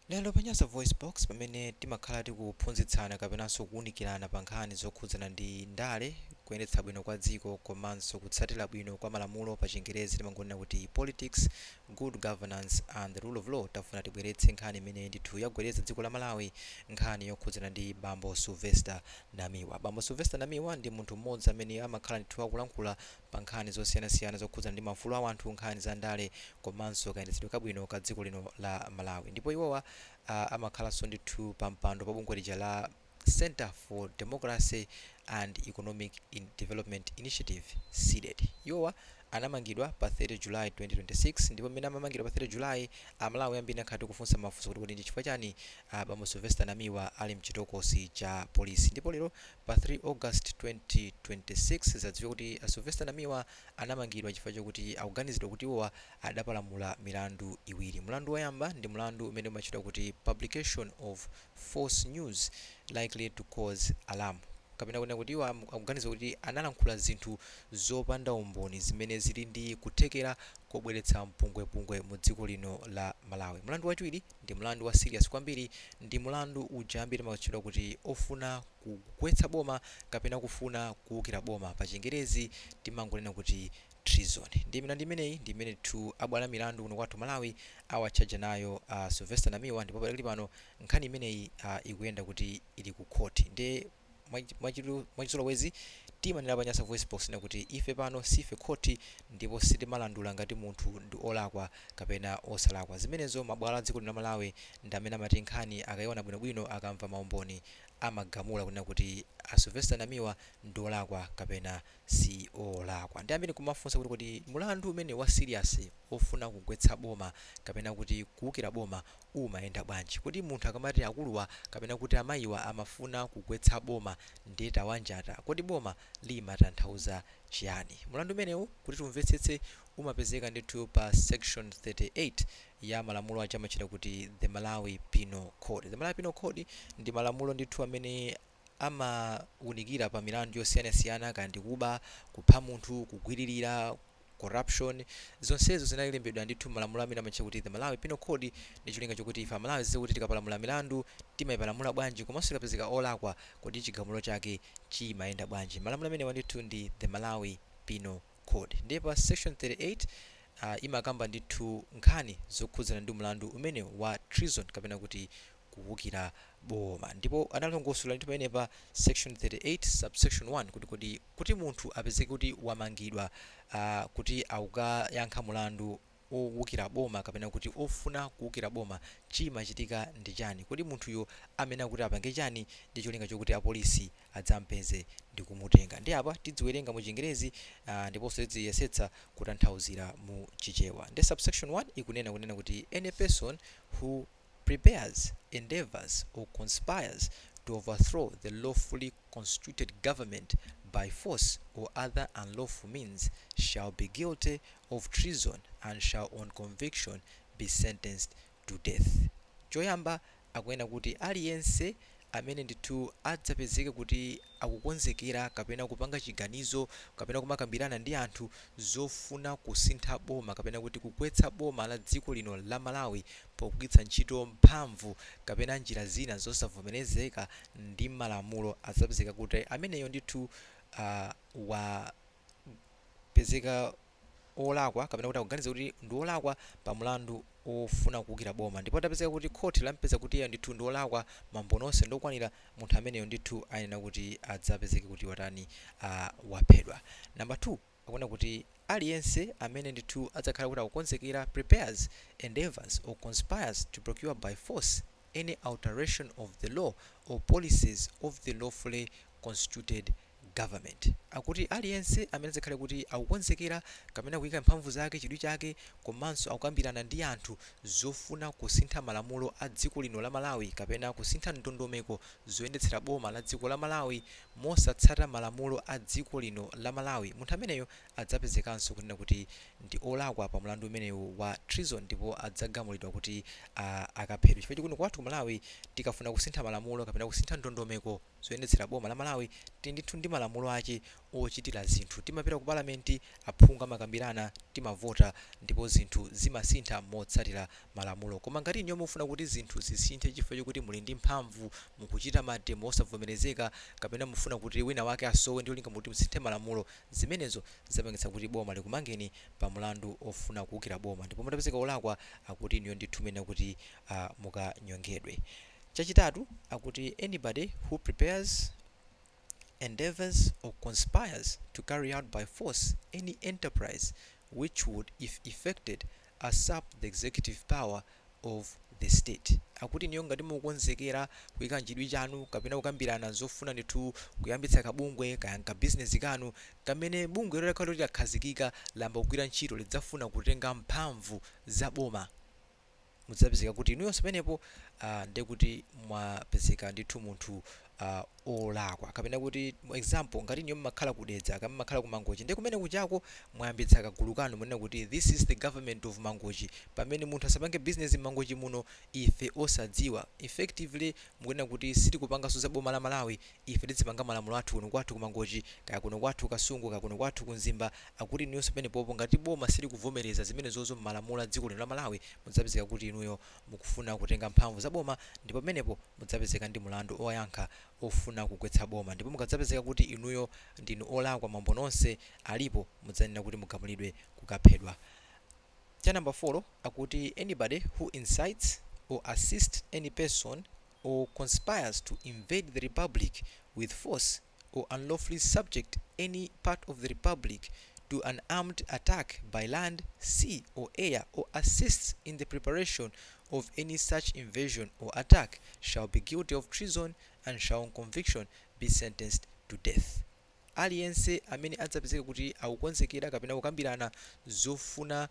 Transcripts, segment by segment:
Lero pa Nyasa VoiceBox, pamene timakhala tikuphunzitsana kapenanso kuwunikirana pa nkhani zokhudzana ndi ndale, kuyendetsa bwino kwa dziko komanso kutsatira bwino kwa malamulo, pa Chingerezi timangonena kuti politics, good governance and the rule of law, tafuna tibweretse nkhani imene ndithu yagwedeza dziko la Malawi, nkhani yokhudzana ndi Bambo Sylvester Namiwa. Bambo Sylvester Namiwa ndi munthu mmodzi amene amakhala ndithu akulankhula pa nkhani zosiyanasiyana zokhudzana ndi maufulu a anthu, nkhani za ndale komanso kayendetsedwe kabwino ka dziko lino la Malawi. Ndipo iwowa amakhalanso ndithu pa mpando pa bungwe lija la Center for Democracy and Economic Development Initiative, CDEDI. Iwowa anamangidwa pa 30 July 2026, ndipo mmene amamangidwa pa 30 July, Amalawi ambiri akhala tikufunsa mafunso kuti ndi chifukwa chani Bambo Sylvester Namiwa ali mchitokosi cha polisi. Ndipo lero pa 3 August 2026 zadziwika kuti Sylvester Namiwa anamangidwa chifukwa chokuti akuganizidwa kuti iwowa adapalamula milandu iwiri. Mlandu woyamba ndi mlandu umene umatchedwa kuti publication of false news likely to cause alarm, kapena kunena kuti iwo akuganiza kuti analankhula zinthu zopanda umboni zimene zili ndi kuthekera kobweretsa mpungwepungwe mu dziko lino la Malawi. Mlandu wachiwiri ndi mlandu wa serious kwambiri, ndi mlandu uja ambiri amatchedwa kuti ofuna kugwetsa boma kapena kufuna kuwukira boma, pa Chingerezi timangonena kuti treason. Ndi milandu imeneyi ndi imene tu abwala milandu kuno kwathu Malawi awatchaja nayo Sylvester Namiwa. Ndipo padakali pano nkhani imeneyi ikuyenda kuti ili ku khoti. Ndi mwachizolowezi timanena pa Nyasa Voice Box kuti ife pano sife khoti ndipo sitimalandula ngati munthu ndi olakwa kapena osalakwa. Zimenezo mabwalo a dziko lino la Malawi ndi amene amati nkhani akayiona bwinobwino, akamva maumboni, amagamula kunena kuti a Sylvester Namiwa ndi olakwa kapena si olakwa. Ndi ambiri kumafunsa kuti mulandu umene wa serious ofuna kugwetsa boma kapena kuti kuwukira boma umayenda bwanji? Kuti munthu akamati akuluwa kapena kuti amayiwa amafuna kugwetsa boma ndiye tawanjata, kodi boma limatanthauza chiyani? Mulandu umenewu, kuti tumvetsetse, umapezeka ndithu pa section 38 ya malamulo aja amachita kuti the Malawi Penal Code. The Malawi Penal Code ndi malamulo ndithu amene amawunikira pa milandu yosiyanasiyana, kaya ndi kuba, kupha munthu, kugwiririra, corruption. Zonsezo zinalembedwa ndithu malamulo amene amatcha kuti the Malawi Penal Code, ndi cholinga chokuti ife Amalawi zize kuti tikapalamula milandu timayipalamula bwanji, komanso tikapezeka olakwa kodi chigamulo chake chimayenda bwanji. Malamulo amenewa ndithu ndi the Malawi Penal Code. Ndiye pa section 38 imakamba ndithu nkhani zokhudzana ndi mlandu umene wa treason kapena kuti kuwukira boma. Ndipo analongosola ndithu pamenepa section 38 subsection 1 kuti munthu apezeke kuti wamangidwa kuti akukayankha mulandu owukira boma kapena kuti ofuna kuwukira boma, chimachitika ndi chani? Kuti munthuyo amene akuti apange chani ndi cholinga chokuti apolisi adzampeze ndi kumutenga? Ndi apa tidziwerenga mu Chingerezi ndiponso tidziyesetsa kutanthauzira mu Chichewa. Ndi subsection 1 ikunena kuti any person who prepares, endeavors or conspires to overthrow the lawfully constituted government by force or other unlawful means shall be guilty of treason and shall on conviction be sentenced to death. Choyamba akuyenera kuti aliyense amene ndithu adzapezeke kuti akukonzekera kapena kupanga chiganizo kapena kumakambirana ndi anthu zofuna kusintha boma kapena kuti kugwetsa boma la dziko lino la Malawi pogwiritsa ntchito mphamvu kapena njira zina zosavomerezeka ndi malamulo, adzapezeka kuti ameneyo ndithu wapezeka olakwa kapena kuti akuganiza kuti ndi olakwa pa mlandu ofuna kuwukira boma. Ndipo atapezeka kuti khoti lampeza kuti iye ndithu ndi olakwa, maumboni onse ndokwanira, munthu ameneyo ndithu ayenera kuti adzapezeke kuti watani? Waphedwa. Number 2 akuona kuti aliyense amene ndithu adzakhala kuti akukonzekera, prepares, endeavors or conspires to procure by force any alteration of the law or policies of the lawfully constituted government. Akuti aliyense amene adzakhale kuti akukonzekera kapena kuyika mphamvu zake, chidwi chake, komanso akukambirana ndi anthu zofuna kusintha malamulo a dziko lino la Malawi kapena kusintha ndondomeko zoyendetsera boma la dziko la Malawi mosatsata malamulo a dziko lino la Malawi, munthu ameneyo adzapezekanso kunena kuti ndi olakwa pa mlandu umenewu wa treason ndipo adzagamulidwa kuti akaphedwe. Chifukwa chikuno kwathu Malawi, tikafuna kusintha malamulo kapena kusintha ndondomeko zoyendetsera boma la Malawi, Tili ndithu ndi malamulo ake ochitira zinthu. Timapita ku palamenti, aphungu amakambirana, timavota ndipo zinthu zimasintha motsatira malamulo. Koma ngati inuyo mufuna kuti zinthu zisinthe chifukwa chokuti muli ndi mphamvu, mukuchita mademo osavomerezeka, kapena mufuna kuti wina wake asowe ndi cholinga muti musinthe malamulo, zimenezo zapangitsa kuti boma likumangeni pa mulandu ofuna kuwukira boma, ndipo mutapezeka olakwa, akuti inuyo ndithu muyenera kuti mukanyongedwe. Chachitatu akuti, anybody who prepares, endeavors or conspires to carry out by force any enterprise which would, if effected, usurp the executive power of the state. Akuti inuyo ngati mukukonzekera kuyika chidwi chanu kapena kukambirana zofuna ndithu kuyambitsa kabungwe kaya nkabizinesi kanu, kamene bungwe lolakhala loti lakhazikika, layamba kugwira ntchito, lidzafuna kutenga mphamvu za boma, mudzapezeka kuti inuyonso pamenepo ndekuti mwapezeka ndithu munthu olakwa. Kapena kuti, example, ngati inuyo mmakhala ku Dedza kapena mmakhala ku Mangochi, ndi kumene kuchako mwayambitsa kagulu kanu, munena kuti, "This is the government of Mangochi, pamene munthu asapange business m'Mangochi muno ife osadziwa." Effectively mukunena kuti sitikupanganso za boma la Malawi, ife tizipanga malamulo athu kuno kwathu ku Mangochi, kaya kuno kwathu Kasungu, kaya kuno kwathu ku Mzimba. Akuti inuyonso pamenepopo, ngati boma silikuvomereza zimenezozo m'malamulo a dziko lino la Malawi, mudzapezeka kuti inuyo mukufuna kutenga mphamvu za boma, ndipo pamenepo mudzapezeka ndi mulandu oyankha ofuna kugwetsa boma. Ndipo mukadzapezeka kuti inuyo ndinu olakwa, mambo nonse alipo, mudzanena kuti mugamulidwe kukaphedwa. Cha number 4 akuti, anybody who incites or assists any person or conspires to invade the republic with force or unlawfully subject any part of the republic to an armed attack by land, sea or air, or assists in the preparation of any such invasion or attack shall be guilty of treason and shall on conviction be sentenced to death. Aliyense amene adzapezeka kuti akukonzekera kapena kukambirana zofuna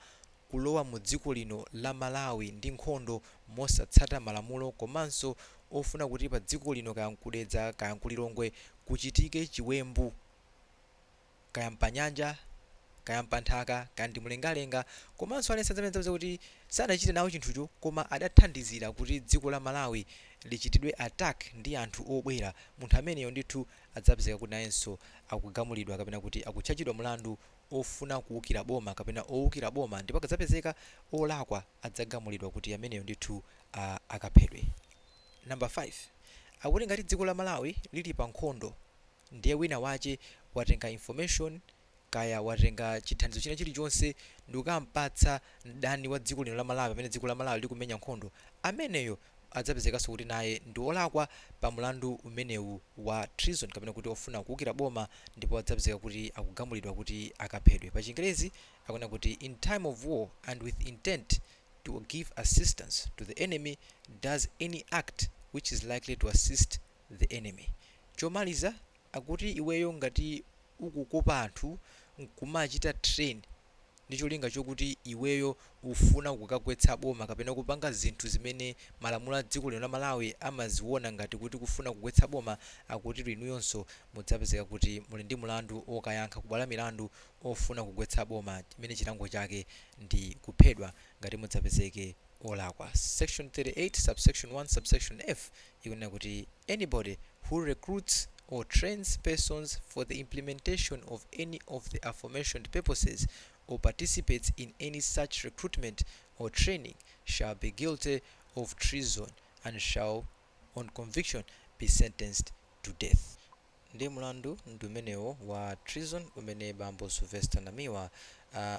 kulowa mu dziko lino la Malawi ndi nkhondo mosatsata malamulo, komanso ofuna kuti pa dziko lino, kaya nku Dedza kaya nku Lilongwe, kuchitike chiwembu, kaya mpanyanja kaya mpanthaka kaya ndi mlengalenga, komanso aliyense amene adzapeza kuti sanachite nawo chinthucho koma adathandizira kuti dziko la Malawi lichitidwe attack ndi anthu obwera, munthu ameneyo ndithu adzapezeka kuti nayenso akugamulidwa kapena kuti akutchajidwa mulandu ofuna kuwukira boma kapena owukira boma, ndipo akadzapezeka olakwa adzagamulidwa kuti ameneyo ndithu akaphedwe. Number 5 akuti, ngati dziko la Malawi lili pa nkhondo, ndiye wina wache watenga information kaya watenga chithandizo china chilichonse ndikukampatsa mdani wa dziko lino la Malawi pamene dziko la Malawi likumenya nkhondo, ameneyo adzapezekanso kuti naye ndi olakwa pa mulandu umenewu wa treason kapena kuti ofuna kuwukira boma, ndipo adzapezeka kuti akugamulidwa kuti akaphedwe. Pa Chingerezi akunena kuti, in time of war and with intent to give assistance to the enemy does any act which is likely to assist the enemy. Chomaliza akuti, iweyo ngati ukukopa anthu nkumachita train ndi cholinga chokuti iweyo ufuna kukagwetsa boma kapena kupanga zinthu zimene malamulo a dziko lino la Malawi amaziona ngati kuti kufuna kugwetsa boma, akuti inuyonso mudzapezeka kuti muli ndi mulandu okayankha kubwalo la milandu ofuna kugwetsa boma, chimene chilango chake ndi kuphedwa ngati mudzapezeke olakwa. Section 38 subsection 1 subsection F ikunena kuti, anybody who recruits or trains persons for the implementation of any of the aforementioned purposes or participates in any such recruitment or training shall be guilty of treason and shall on conviction be sentenced to death. Ndi mlandu ndi umenewo wa treason umene bambo Sylvester Namiwa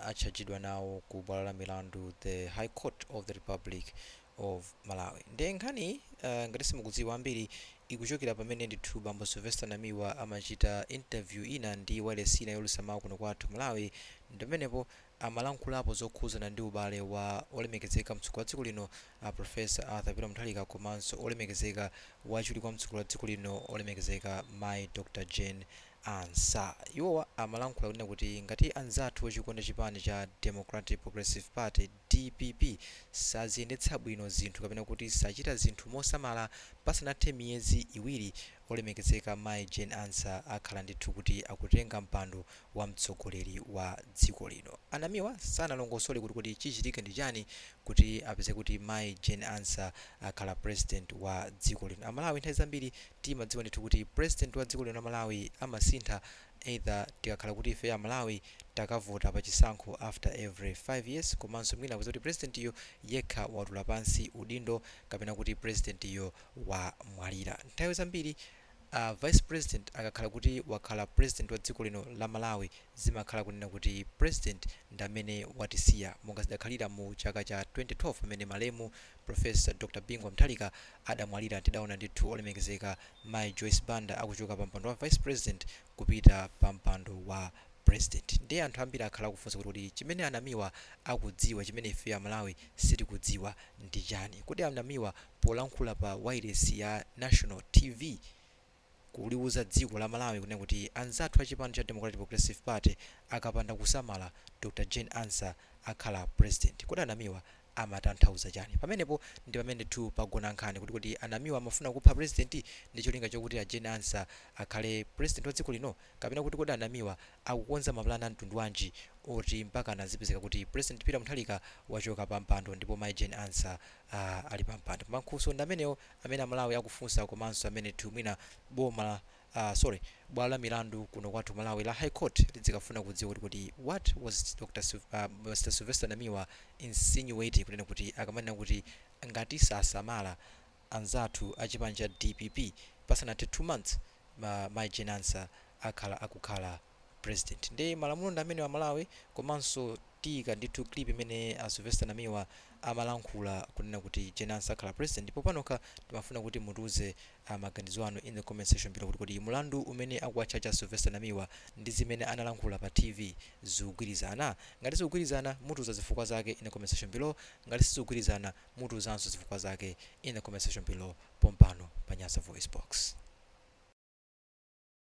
atchajidwa nawo ku bwalo la milandu, the High Court of the Republic of Malawi. Ndiye nkhani, ngati simukudziwa ambiri, ikuchokera pamene ndithu bambo Sylvester Namiwa amachita interview ina ndi wireless ina yolutsa mawu kuno kwathu Malawi. Ndi pamenepo amalankhulapo zokhuzana ndi ubale wa olemekezeka mtsogoleri wa dziko lino, Professor Arthur Peter Mutharika, komanso olemekezeka wachiwiri kwa mtsogoleri wa dziko lino, olemekezeka Mai Dr Jane Ansah. Iwowa amalankhula kunena kuti ngati anzathu ochikonda chipani cha Democratic Progressive Party, DPP. DPP saziyendetsa bwino zinthu kapena kuti sachita zinthu mosamala, pasanathe miyezi 2 olemekezeka mayi Jane Ansah akhala ndithu kuti akutenga mpando wa mtsogoleri wa dziko lino. Anamiwa sanalongosole kuti chichitike ndi chani kuti apeze kuti mayi Jane Ansah akhala president wa dziko lino. Amalawi nthawi zambiri timadziwa ndithu kuti president wa dziko lino la Malawi amasintha either tikakhala kuti ife Amalawi takavota pa chisankho after every 5 years, komanso mwina apeza kuti president iyo yekha watula pansi udindo kapena kuti president iyo wamwalira. Nthawi zambiri vice president akakhala kuti wakhala president wa dziko lino la Malawi, zimakhala kunena kuti president ndi amene watisiya, monga zidakhalira mu chaka cha 2012 pamene malemu Professor Dr Bingu Mutharika adamwalira. Tidaona ndithu olemekezeka mayi Joyce Banda akuchoka pa mpando wa vice president kupita pa mpando wa president. Ndiye anthu ambiri akhala akufunsa kuti chimene Anamiwa akudziwa chimene ife Amalawi sitikudziwa ndi chani? Kuti Anamiwa polankhula pa wireless ya National TV kuliuza dziko la Malawi kunena kuti anzathu a chipani cha Democratic Progressive Party akapanda kusamala, Dr Jane Ansah akhala president, kodi Anamiwa amatanthauza chani? Pamenepo ndi pamene ndithu pagona nkhani kuti Anamiwa amafuna kupha president ndi cholinga chokuti a Jane Ansah akhale president wa dziko lino, kapena kuti kodi Anamiwa akukonza mapulani a mtundu wanji oti mpaka anazipezeka kuti President Peter Mutharika wachoka pa mpando ndipo mayi Jane Ansah ali pa mpando? Mafunso ndi amenewo amene Amalawi akufunsa, komanso amene mwina boma, sorry, bwalo la milandu kuno kwathu Malawi la High Court lidzikafuna kudziwa kuti what was Dr. Mr Sylvester Namiwa insinuating kunena kuti akamanena kuti ngati sasamala anzathu a chipani cha DPP, pasanathe 2 months mayi Jane Ansah akhala akukhala president. Ndi malamulo ndi amene wa Malawi, komanso tiyika ndithu clip imene a Sylvester Namiwa amalankhula kunena kuti Jane Ansah akhala president. Ndipo panokha timafuna kuti mutiuze maganizo anu in the comment section below kuti mulandu umene akuwatchaja Sylvester Namiwa ndi zimene analankhula pa TV zikugwirizana? Ngati zikugwirizana, mutiuza zifukwa zake in the comment section below. Ngati sizikugwirizana, mutiuzanso zifukwa zake in the comment section below, pompano pa Nyasa Voice Box.